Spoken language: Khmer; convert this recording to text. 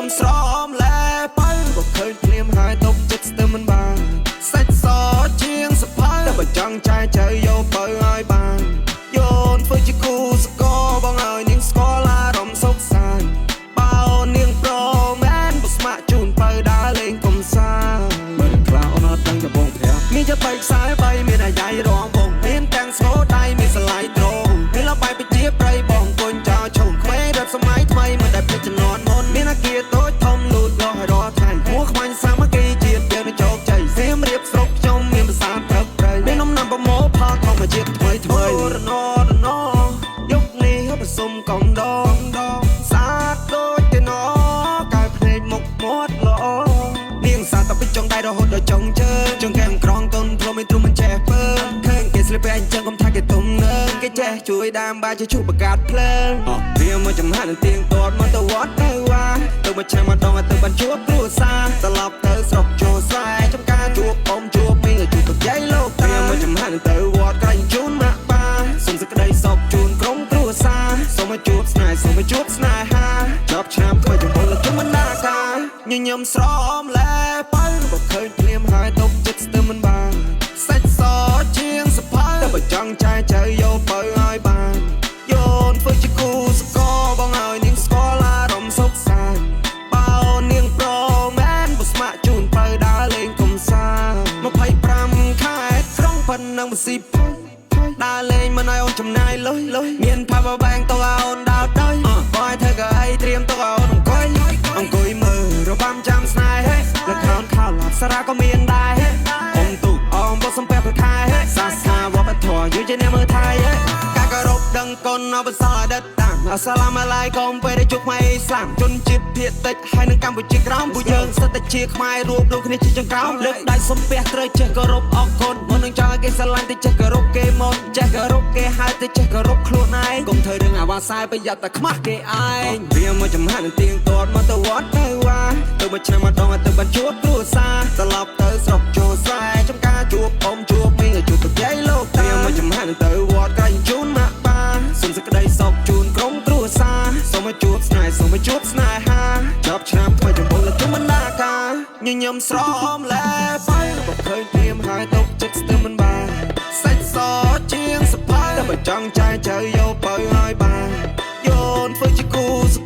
ញឹមស្រមលែបើបើឃើញភ្លាមហើយຕົកចិត្តស្ទើរមិនបានសាច់សជាងសភៅតែបើចង់ចែចៅយកបើឲ្យបានយោនធ្វើជាគូសកលបងឲ្យនាងស្គាល់អារម្មណ៍សុខសាន្តបើនាងប្រមែនបើស្ម័គ្រជូនបើដើរលេងកំសាន្ត បើខ្លះអូនអត់ដឹងតែបងប្រាប់ មានជាបីខ្សែបីមានអាយ៉ៃរងបងមានទាំងស្គរដៃមានសលាយត្រងមានលបាយពជាប្រៃបងគុញចោលឈុំក្មេងរត់សម័យថ្មីមិនដែលភ្លេចជំនាន់មុនមានអាគារតូចធំលូតលាស់ឲ្យរាល់ថ្ងៃហួរខ្មាញ់សាមគ្គីជាតិយើងនឹងជោគជ័យសៀមរាបស្រុកខ្ញុំមានភាសាព្រឹកព្រៃមាននំណាំប្រមូលផលធម្មជាតិថ្មីថ្មីរណរណយុគនេះប្រសុំកំដងដងសាទដូចទេណកែភ្នែកមុខមាត់ល្អនាងសាតពីចុងដៃរហូតដល់ចុងជើងចុងកែមក្រងទុនព្រមមិនទ្រុំមិនចេះពើឃើញគេស្លៀកពាក់អញ្ចឹងកុំថាគេទុំនើគេចេះជួយដាមបាយជាឈូបកាត់ភ្លើងអស់វាមកចំហានឹងទៀងទាត់មកទៅវត្តទៅវាទៅមួយឆ្នាំម្ដងឲ្យទៅបានជួបគ្រួសារត្រឡប់ទៅស្រុកចូលស្រែចំការជួបអ៊ំជួបមីងជួបលោកយាយលោកតាវាមកចំហានឹងទៅវត្តក្រែងជូនម៉ាក់ប៉ាសុំសេចក្តីសុខជូនក្រុមគ្រួសារសូមឲ្យជួបស្នេហ៍សូមឲ្យជួបស្នេហាចប់ឆ្នាំថ្មីចំពោះលោកជុំបណ្ដាការញញឹមស្រមលែបើបើឃើញភ្លាមហើយຕົកចិត្តស្ទើរមិនបានសាច់សជាងសភៅតែបើចង់ចែចៅយកបើឲ្យបានយោនធ្វើជាគូសកលបងឲ្យនាងស្គាល់អារម្មណ៍សុខសាន្តបើនាងប្រមែនបើស្ម័គ្រជូនបើដើរលេងកំសាន្ត25ខែក្រុងប៉ុណ្ណឹងបើស៊ីភ័យដើរលេងមិនឲ្យអូនចំណាយលុយលុយមាន power bank ទុកឲ្យអូនដោតដោយបងឲ្យធ្វើកៅអីត្រៀមទុកឲ្យអូនអង្គុយអង្គុយមើលរបាំចាំស្នេហ៍លខោនខោឡាប់សារ៉ាក៏មានដែរអ៊ំទូអមបសំពះប្រខែសាសនាវប្បធម៌យើងជាអ្នកមើលថៃការគោរពដឹងគុណអបសរអតីតតាមអសាឡាមអាឡៃកុំពេលដែលជួបខ្មែរអ៊ីស្លាមជនជាតិភាគតិចហើយនឹងកម្ពុជាក្រោមពួកយើងសិតតែជាខ្មែររួបរួមគ្នាជាចង្ក្រោមលើកដៃសំពះត្រូវចេះគោរពអរគុណមុននឹងចង់ឲ្យគេស្រឡាញ់ទៅចេះគោរពគេមុនចេះគោរពគេហើយទៅចេះគោរពខ្លួនឯងកុំធ្វើរឿងអាវ៉ាសែប្រយ័ត្នតែខ្មាស់គេឯងវាមកចំហានឹងទៀងទាត់មកទៅវត្តទៅវាទៅមួយឆ្នាំម្ដងឲ្យទៅបានជួបគ្រួសារត្រឡប់ទៅស្រុកចូលស្រែចំការជួបអ៊ំជួបមីងជួបលោកយាយលោកតាវាមកចំហានឹងទៅវត្តក្រែងជូនម៉ាក់ប៉ាសុំសេចក្តីសុខជូនក្រុមគ្រួសារសូមឲ្យជួបស្នេហ៍សូមឲ្យជួបស្នេហាចប់ឆ្នាំថ្មីចំពោះលោកជុំបណ្ដាការញញឹមស្រមលែបើបើឃើញភ្លាមហើយຕົកចិត្តស្ទើរមិនបានសាច់សជាងសភៅតែបើចង់ចែចៅយកបើឲ្យបានយោនធ្វើជាគូស